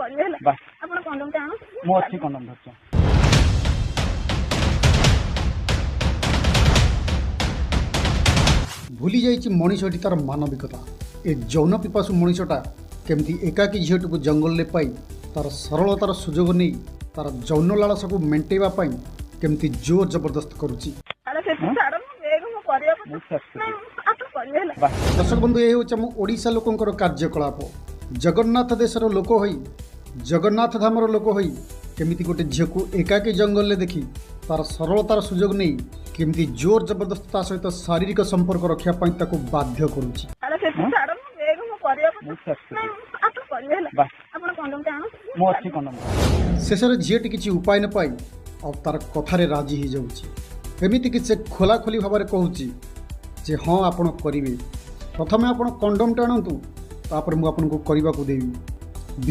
କରିବେ ହେଲା। ବାସ୍। ଆପଣ କଣ୍ଡମଟା ଆଣନ୍ତୁ। ମୁଁ ଅଛି, କଣ୍ଡମ ଧରିଛି। ଭୁଲି ଯାଇଛି ମଣିଷଟି ତାର ମାନବିକତା। ଏ ଯୌନ ପିପାସୁ ମଣିଷଟା କେମିତି ଏକାକୀ ଝିଅଟିକୁ ଜଙ୍ଗଲରେ ପାଇ ତାର ସରଳତାର ସୁଯୋଗ ନେଇ ତାର ଯୌନ ଲାଳସାକୁ ମେଣ୍ଟେଇବା ପାଇଁ କେମିତି ଜୋର ଜବରଦସ୍ତ କରୁଛି। ଆରେ ସେଠି ଛାଡ଼ନ୍ତୁ, ବେଗ ମୁଁ କରିବାକୁ ମୁଁ ଛାଡ଼ିଦେବି। ନାଇଁ, ଆପଣ କରିବେ ହେଲା। ବାସ୍। ଦର୍ଶକ ବନ୍ଧୁ, ଏ ହେଉଛି ଆମ ଓଡ଼ିଶା ଲୋକଙ୍କର କାର୍ଯ୍ୟକଳାପ। ଜଗନ୍ନାଥ ଦେଶର ଲୋକ ହୋଇ, ଜଗନ୍ନାଥ ଧାମର ଲୋକ ହୋଇ କେମିତି ଗୋଟେ ଝିଅକୁ ଏକାକୀ ଜଙ୍ଗଲରେ ଦେଖି ତାର ସରଳତାର ସୁଯୋଗ ନେଇ କେମିତି ଜୋର ଜବରଦସ୍ତ ତା ସହିତ ଶାରୀରିକ ସମ୍ପର୍କ ରଖିବା ପାଇଁ ତାକୁ ବାଧ୍ୟ କରୁଛି। ଆରେ ସେଠି ଛାଡ଼ନ୍ତୁ, ବେଗ ମୁଁ କରିବାକୁ ମୁଁ ଛାଡ଼ିଦେବି। ନାଇଁ, ଆପଣ କରିବେ ହେଲା। ବାସ୍। ଆପଣ କଣ୍ଡମଟା ଆଣନ୍ତୁ। ମୁଁ ଅଛି, କଣ୍ଡମ। ଶେଷରେ ଝିଅଟି କିଛି ଉପାୟ ନ ପାଇ ଆଉ ତାର କଥାରେ ରାଜି ହେଇଯାଉଛି। ଏମିତିକି ସେ ଖୋଲାଖୋଲି ଭାବରେ କହୁଛି ଯେ ହଁ, ଆପଣ କରିବେ, ପ୍ରଥମେ ଆପଣ କଣ୍ଡମଟା ଆଣନ୍ତୁ, ତାପରେ ମୁଁ ଆପଣଙ୍କୁ କରିବାକୁ ଦେବି।